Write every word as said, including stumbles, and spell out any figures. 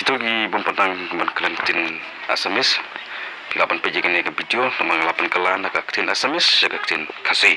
Ki bym pat nang ban kren ktien Assamese, phi lah ban peit ïa kane ka video, namar nga lah ban kylla na ka ktien Assamese sha ka ktien Khasi.